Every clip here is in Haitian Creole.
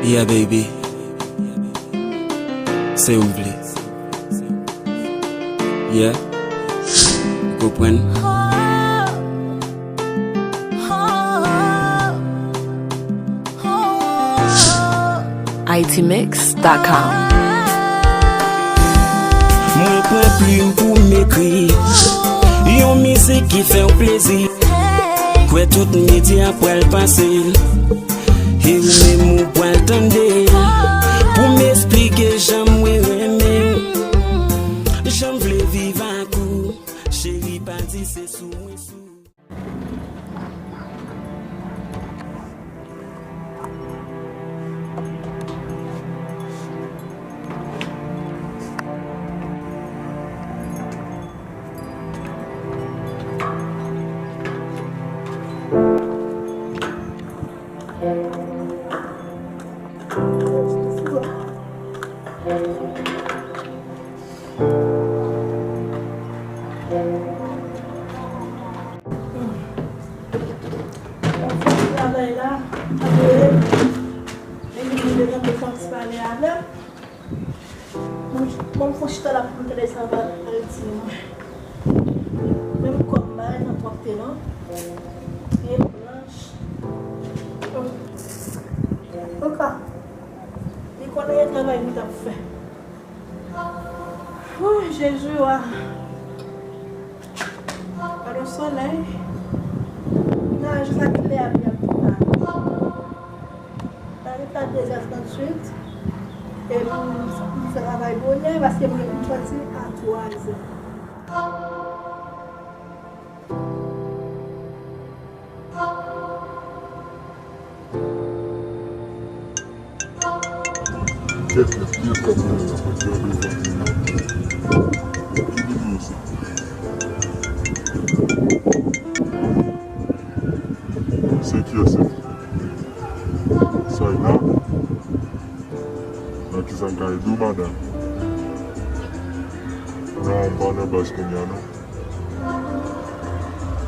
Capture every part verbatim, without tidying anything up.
Yeah, baby. Se ou vle. Yeah. Ou konprann? I T mix dot com. Mwen pran plim pou m ekri yon mizik ki fè w plezi. Kwè tout medya pral pase l. E ou menm ou pral tande l. Pou m esplike jan mwen renmen w, jan m vle viv ak ou. Cheri, pa di se sou mwen sou. Travay la, apre, e vin mande nan pou fòs pale avè m. Bon, m fon chita la pou m tande sa va al di mwen. Menm kòm bagay nan pwòpte non. Byen blanch. Oka. Li konnen travay li t ap fè. Wouy, Jezi wa. Gade yon solèy. Nan jis ak lè a ap ap pale. Nan leta de zè tranntuit. E m, m fè travay bonè paske m, m sòti a twa zè. Kèt, kèt, kèt, kèt, kèt, kèt, kèt, kèt, kèt, kèt, kèt, kèt, kèt, kèt, kèt, kèt, kèt, Se kiyès se? Sayna? Nan kisa m ka ede w, madanm? Non, m pa nan baz kounye a, non.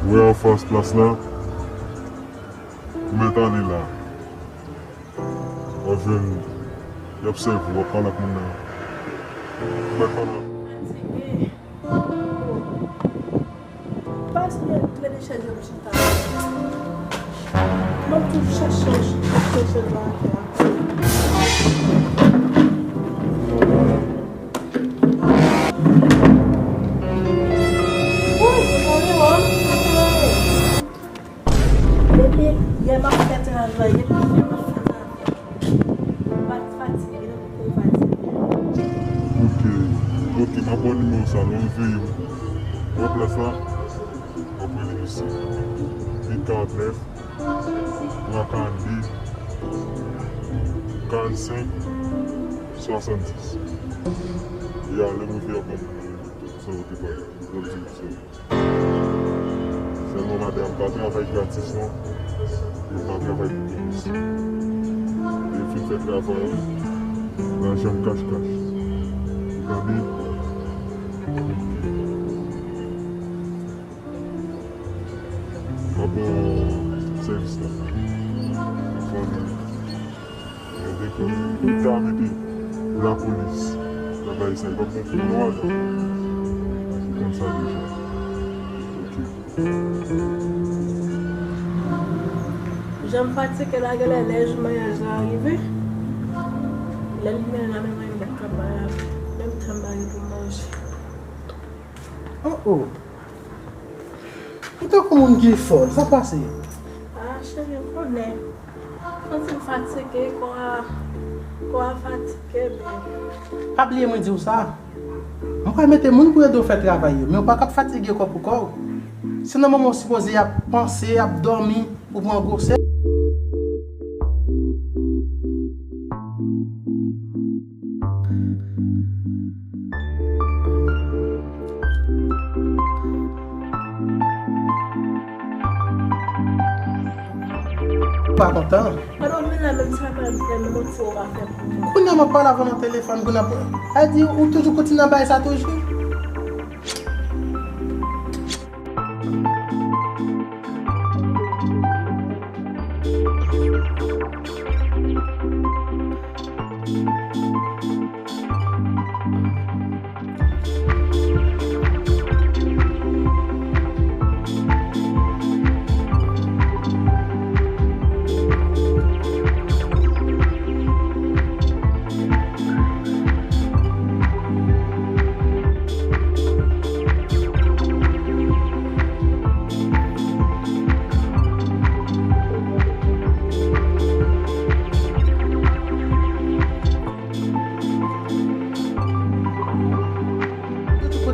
Ou wè anfas plas la? Ou mèt ale la. W ap jwenn, y ap sèvi w, w ap pale ak moun nan. Ou mèt pale. Fatige. Pas mwen plede chèz yo chita. Mwen toujou chache chèz la atè a. Woy, mwen mwen. Depi yè m ap fè travay, depi yè m ap fè travay. M pa t fatige, tankou w fatige. Ok, ok, m ap ba w nimewo sa, lè w veye w. Wè plas la, w ap rele misye. Uit karant nèf, twa karant de, karant senk, swasanndis. Ya, lè m rive, w ap ban m nimewo. Sa w te bay, w ap di misye. Sèlman madanm, m pa travay gratis non. E m pa travay pou biznis. Lè m fin fè travay an, lajan m kach kach. Ou tande? M ap ba w sèvis la. Fanmi. Gade kòman yo ta mete lapolis nan bagay sa, li p ap bon pou nou adan. Ou konn sa deja. Ok. Jan m fatige la, genlè lè jou maryaj la rive, lè l vin la, menm mwen m p ap ka bay menm tan m pa gen pou m manje. Oh, oh. Ou tankou moun ki fò, sa k pase? Ah, cheri, ou konnen. Santi m fatige, kò a, kò a fatige, men. Pa bliye mwen di w sa. Mwen pral mete moun pou ede w fè travay yo, men w pa ka ap fatige kò pou kò w. Se nòmalman w sipoze ap panse, ap dòmi, ou pran gwosè. Ou pa kontan? Alò, men la menm sa pa m fè, men bon, ti ou pa fè pou mwen. Kounye a m ap pale avè w nan telefòn, kounye a, a di, ou toujou kontinye nan bagay sa toujou?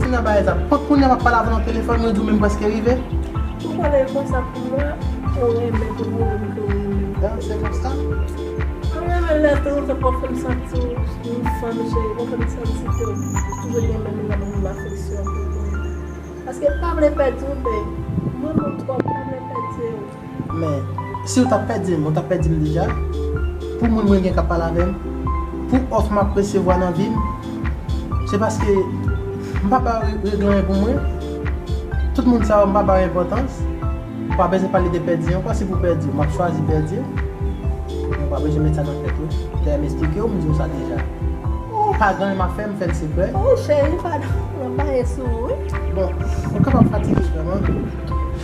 Nan bagay sa, kont kounye a m ap pale avè w nan telefòn, mwen di w menm prèske rive. Ou pale konsa pou mwen, ou renmen pou mwen, ou renmen. Ah, se konsa? Mwen renmen lè tan ou fè pou fè m santi yon fanm cheri, pou fè m santi ke ou toujou gen menm lanmou, afeksyon pou mwen. Paske m pa vle pèdi w, men mwen menm twòp, m pa vle pèdi w. Men, si w t ap pèdi m, ou t ap pèdi m deja. Pou moun mwen gen k ap pale avè m, pou òf m ap resevwa nan vi m, se paske m pa ba yo re-, regle anyen pou mwen. Tout moun sa yo, m pa ba yo enpòtans. Ou pa bezwen pale de pèdi ankò, si pou pèdi, m ap chwazi pèdi. Ou pa bezwen met sa nan tèt ou. Dayè m esplike w, m di w sa deja. Pa gen anyen m ap fè, m fè l sekrè. Oh, cheri, padon, mwen pa ye sou ou, wi. Bon, ou kapab fatige vrèman.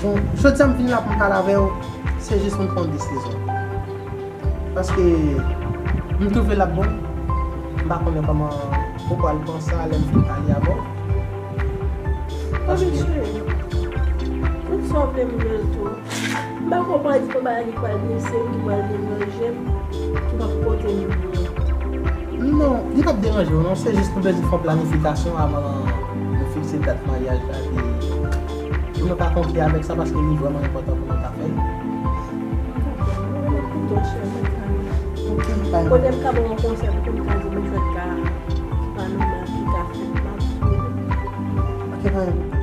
Bon, jodi a m vin la pou m pale avè w, se jis pou m pran yon desizyon. Paske m twouve l ap bon. M pa konnen kòman ou pral pran sa lè m fin pale avè w. Paske cheri, tout sa w vle m vle l tou. M pa konprann si se yon bagay ki pral blese m, ki pral deranje m, ki p ap pote m lwen. Non, li p ap deranje w non, se jis nou bezwen fè yon planifikasyon avan nou fikse dat maryaj la, epi pou nou pa kontre avèk sa, paske li vrèman enpòtan pou nou ta fè l. M konprann, mwen renmen koute w, cheri, mwen ta renmen. Ok, pa gen pwoblèm. Kote m ka ba w yon konsèy pou m ka di w sa k pa nòmal ki ka fèt, m ap di w. Ok, pa gen pwoblèm.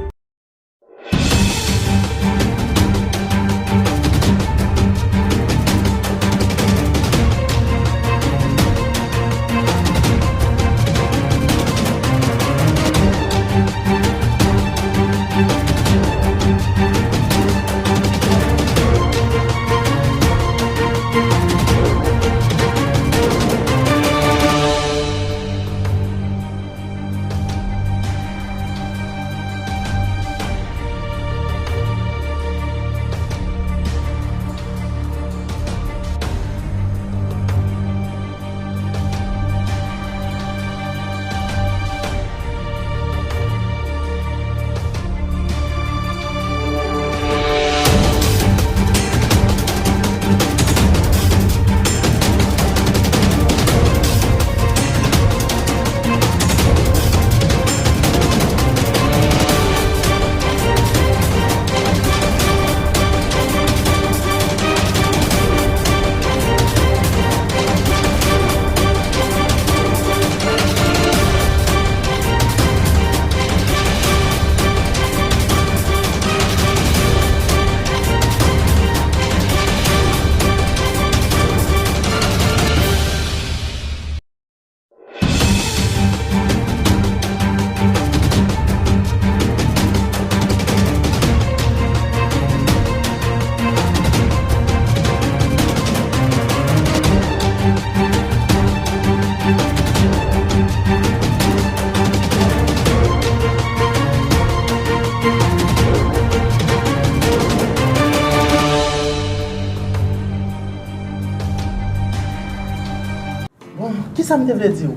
Bon, kisa m te vle di w?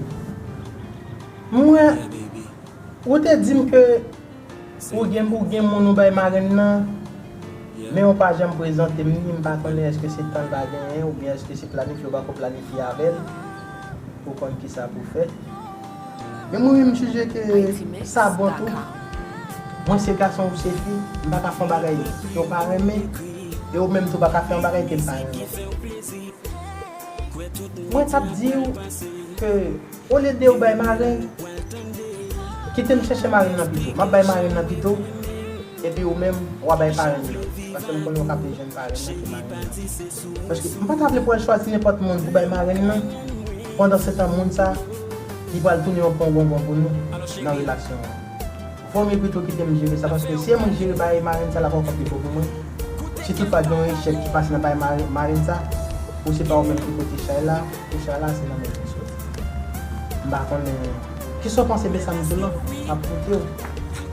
Mwen, ou te di m ke ou gen, ou gen moun ou bay marenn nan, men ou pa janm prezante m ni, m pa konnen èske se tan l pa genyen oubyen èske se planifye ou pako planifye avè l pou konn kisa pou fè. Men mwen menm, m chanje ke sa bon tou. Mwen se gason, ou se fi, m pa ka fè yon bagay ke w pa renmen, e ou menm tou pa ka fè yon bagay ke m pa renmen. Mwen t ap di w ke olye de ou bay marenn, kite m chèche marenn nan pito. M ap bay marenn nan pito, epi ou menm, w a bay parenn nan. Paske m konnen w ka pi jwenn parenn nan ke marenn nan. Paske m pa ta vle pou w al chwazi nenpòt moun pou bay marenn nan, pandan se tan moun sa, li pral tounen yon pon gongon pou nou nan relasyon an. Vòmye pito kite m jere sa, paske si e mwen k jere bagay marenn sa, l ap ankò pi gwo pou mwen. Si toutfwa gen yon echèk ki pase nan bagay marenn, marenn sa, ou se pa ou menm ki pote chay la, pou chay la, se nan men m li soti. M pa konnen kisa w panse de sa m di w lan, m ap koute w.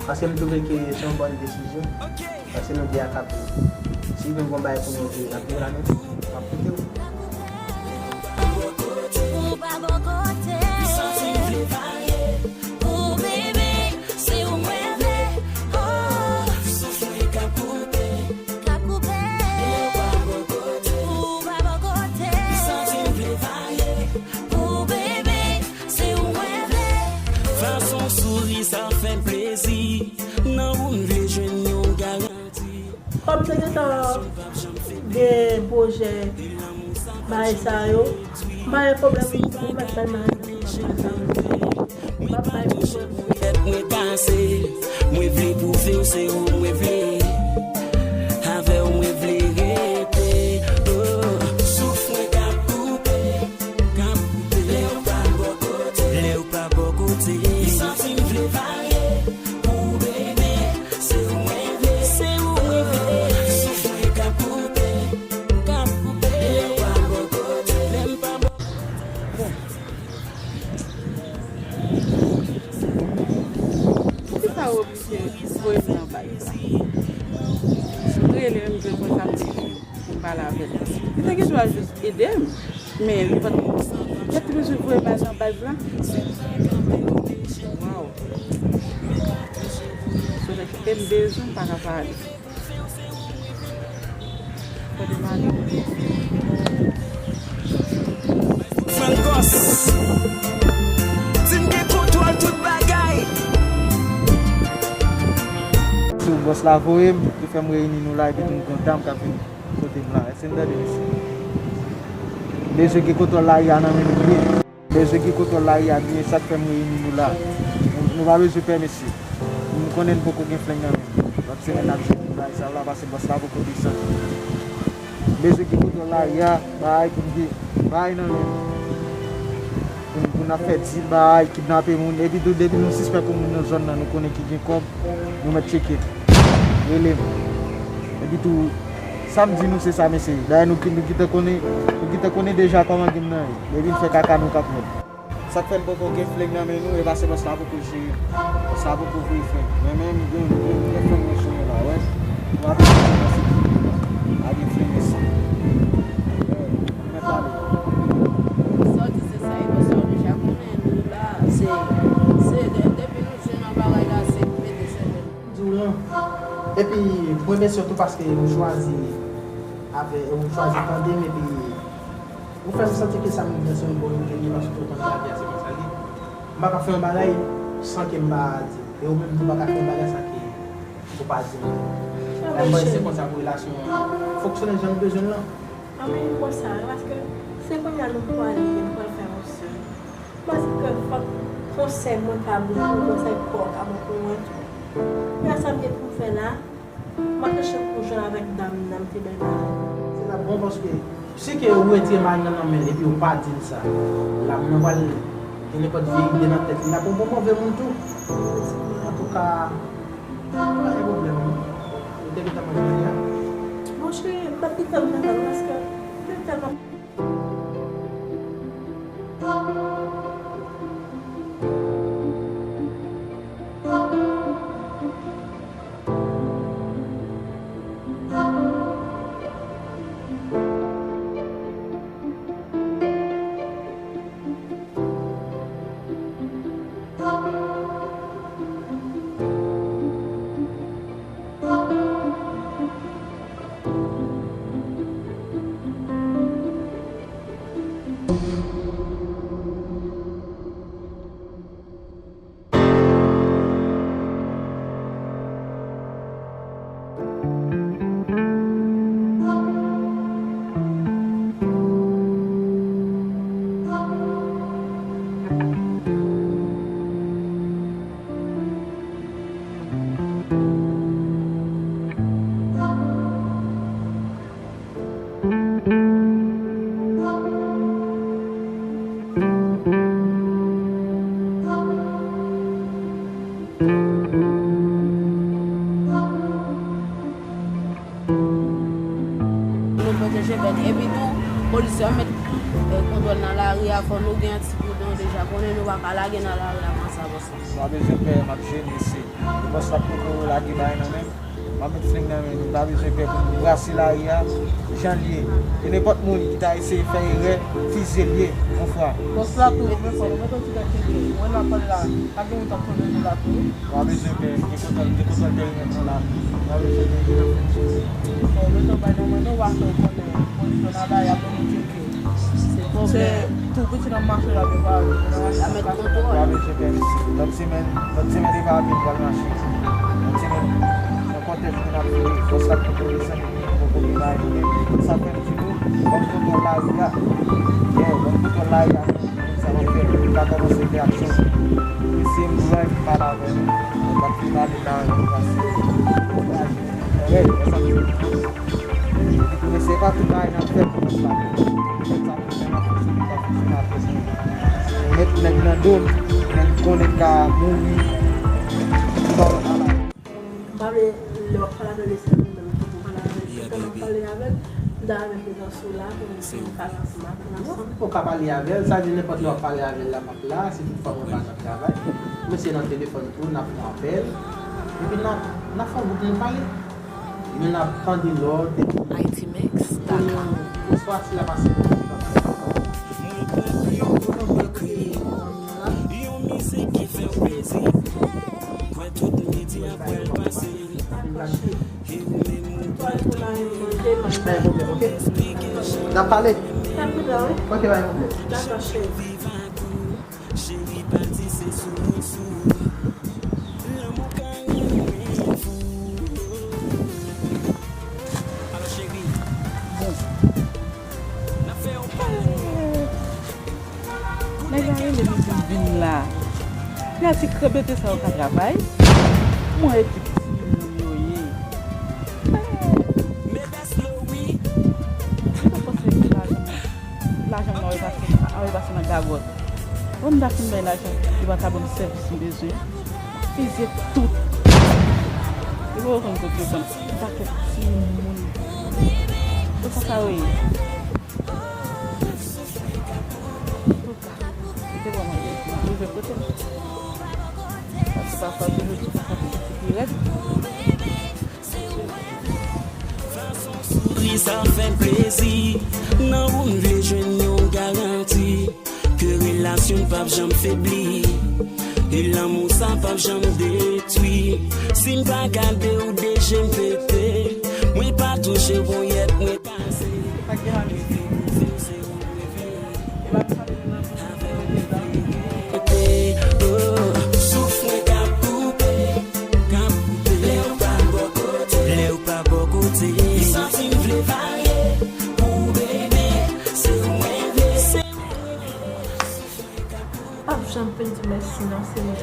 Paske m twouve ke se yon bòn desizyon. Paske nou de a k ap viv. Si gen yon bagay pou nou regle, n ap regle la, nou, m ap koute w. Ou pa bò kote. Ou pa bò kote. Ou, baby, se ou mwen vle. Oh. Souf mwen k ap koupe. K ap koupe. Ou pa bò kote. Ou, baby, se ou mwen vle. Fason w souri, sa fè m plezi. Kòm se gentan gen pwojè bagay sa yo, m pa gen pwoblèm pou m mèt bay manèj nan bagay sa yo. M ap bay pwoblèm. Kèt mwen kase, mwen vle pwouve w se ou mwen vle. Avè w mwen vle rete. Oh, souf mwen k ap koupe, k ap koupe. Lè w pa bò kote, lè w pa bò kote. Li santi m vle varye pou bebe. Se ou mwen vle, se ou mwen vle. Souf mwen k ap koupe, k ap koupe. Lè w pa bò kote, lè m pa bò. Poukisa w oblije voye m nan baz la? M rele l, m jwenn konn sa m di pou m pale avè l. Li te gen dwa jis ede m, men li pa t, li te bezwen voye m al nan baz la. Waw. Sou nèg, e m bezwen m pa ka pale. Frankos, di m gen kontwòl tout bagay. Se bòs la voye m, ki fè m reyini nou la, epi tou m gen yon dam k ap vin kote m la. Èske n tande, mesye? Bezwen gen kontwòl lari a nan men nou byen. Bezwen gen kontwòl lari a byen, sa k fè m reyini nou la. Nou, nou pa bezwen pè, mesye. Nou konnen n poko gen flenk nan men nou. Lòt semèn n ap jwenn bagay sa la, paske bòs la poko desann. Bezwen gen kontwòl lari a, bagay pou n gen bagay nan men nou. Pou n, pou n ap fè dil, bagay, kidnape moun. Epi tou, depi nou sispèk yon moun nan zòn nan, nou konnen ki gen kòb, nou mèt tcheke. Rele m. Epi tou, sa m di nou se sa, mesye. Dayè nou, nou gentan konnen, nou gentan konnen deja kòman game nan ye. Depi n fè kaka, nou k ap mèt. Sa k fè n poko gen flenk nan men nou, e paske bòs la poko jere. Bòs la poko voye flenk. Men, men, m gen, gen, gen flenk mwen sou mwen la, wè. M raple se bòs la. Pa gen flenk isi. Wè, m mèt pale. Sa w di se sa, e bòs la, w deja konnen nou la. Se, se, de, depi nou jwenn yon bagay la, se mete sèvèl. Di w lan. Epi, m remèsye w tou paske ou chwazi avè, ou chwazi tande m, epi ou fè m santi ke sa m di a se yon bon ide li, paske ou konnen lavi a se konsa l ye. M pa ka fè yon bagay san ke m pa di. E ou menm tou pa ka fè yon bagay san ke ou pa di m. Lè m panse se konsa pou relasyon an fonksyone jan m bezwen l lan. Anben, m konsa, paske se kounye a nou pwale, nou pral fè yon sè. Paske fòk konsèy mwen pa bon pou mwen, fòk konsèy pa bon pou mwen tou. Men sa m gen pou m fè la, m ap chèche pou jwenn avèk dam nan, m te bay mari. Se t ap bon paske si ke ou retire mari nan nan men l epi ou pa di l sa, la moun nan pral gen nenpòt vye ide nan tèt li, l ap yon bon move moun tou. Antouka, pa gen pwoblèm. Ou te gentan manje manje a? Monchè, m p ap gentan manje paske m te tèlman Nou pwoteje bèt. Epi tou, polisye yo met, eh, kontwòl nan lari a, fò nou gen ti pridans deja. Konnen nou pa ka lage nan lari a konsa, konsa. Nou pa bezwen pè, m ap jere mesye. Bòs la poko lage bagay nan men m. M ap met flenk nan men nou, pa bezwen pè pou nou brase lari a, jan l ye. E nenpòt moun ki ta eseye fè erè, fizye l ye, yon fwa. Bòs la tou, men fò nou mete yon ti tèt tcheke. Mwen nan kòl la, pa gen moun k ap konnen nou la tou. Pa bezwen pè, gen kontwòl, gen kontwòl perimèt nou la. Pa bezwen pè. Bon, mete yon bay nan men nou, paske ou konnen, polis yo nan la, y ap vin nou tcheke. Se tou piti nan mache la, yo pa vin. Pa met kontwòl. Pa bezwen pè, mesye. Lòt semèn, lòt semèn, yo pa vin, pral mache. Lòt semèn. Kòmantè ki ap vini, bòs la poko desann epi li poko gen bagay pou li. Sa fè m di nou, ban m kontwòl lari a. Yeah, ban m kontwòl lari a. Sa w ap fè, li ka kòmanse fè aksyon. Mesye, m vle pale avè nou. Mwen pa t fin pale la, nou pase. Rèd, wè sa m di. Mesye, pa tout bagay n ap fè pou nou pale. Nèg sa pou fè nan fonksyone, pa fonksyone apre sa. Met nèg nan do m, nèg konnen ka mouri. Li pa wè bagay. M pa vle lè w ap pale avè l, se mwen menm ki pou pale avè l. Toutan m ap pale avè l, m ta renmen prezans ou la pou m pale ansanm avè l. Non, ou ka pale avè l, sa di nenpòt lè w ap pale avè l la, m ap la, si toutfwa mwen pa nan travay. Mwen se nan telefòn tou, n ap fè yon apèl. Epi n ap, n ap fè yon bout, nou pale. Men n ap tande lòd. Haiti Mix dot com. Oswa si l ap pase. Mwen pran pou yon pwomèt ekri. Yon mizik ki fè w plezi. Kwè tout midi apre l pase. E ou menm ou pral tou. Pa gen pwoblèm, oke? N ap pale? N ap pale, wi. Oke, pa gen pwoblèm. Dakò, cheri. Cheri, pati se sou mwen sou. Lanmou ka rann mwen fou. Alò, cheri. Bon. N ap fè yon pale. Nèg la rele m pou m vin la. Nèg ti krebete sa yo ka travay. Mwen epi ti moun yo ye. Mwen panse lajan m nan, lajan m nan ap pase, ap pase nan gagòt. Bon, m ta fin bay lajan, li pa ka ban m sèvis m bezwen. Fizye tout. Li pa konn kote yo konn. M pa fè ti moun. Ou sa sa yo ye? Kite bò mwen, m rive kote m. Paske pafwa toujou di pa sa pou ti pi rèd. Souri sa fè plezi, nan ou m vle jwenn yon garanti ke relasyon n p ap janm febli, e lanmou sa p ap janm detwi. Si m pa gade w de je m pete, mwen pa touche w ponyèt mwen pase. Souf mwen k ap koupe, k ap koupe. Lè w pa bò kote, lè w pa bò kote. Li santi m vle varye pou bebe, se ou mwen vle, se ou mwen vle. P ap janm fin di mèsi non, Senyè.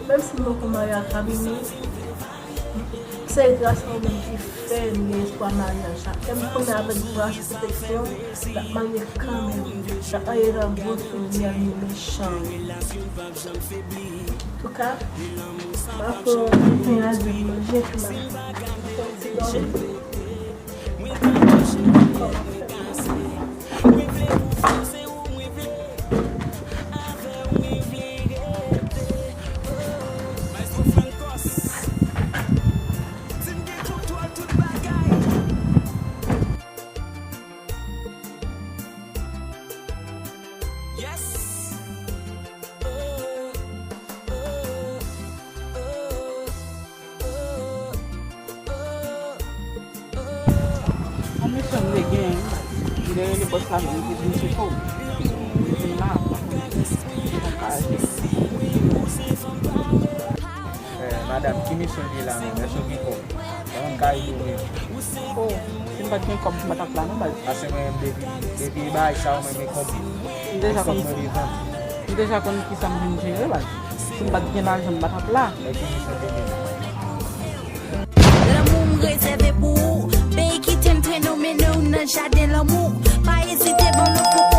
Menm si m poko marye ak Rabini, se gras a ou menm ki fè m gen espwa maryaj la. E m konnen avèk gras, pwoteksyon, n ap marye kanmenm. N ap marye nan bon souvni, ni mechan. Antouka, m ap fè yon ti pen a di manje, epi m ap fè yon ti dòmi. Yon misyon m te gen, m te rele bòs la, m te di misye tou. Li vin la, mwen ka achte. Eh, madanm, ki misyon li la menm? Èske w gen kòb? Ban m kay ou menm. Oh, si m pa t gen kòb, m pa t ap la non, baz. Paske mwen menm depi, depi bagay sa yo, mwen gen kòb. M deja konn, m deja konn kisa m vin jere, baz. Si m pa t gen lajan, m pa t ap la. Lanmou m rezève pou ou. Peyi kite m trennen w, mennen w nan jaden lanmou. Pa ezite ban m lòt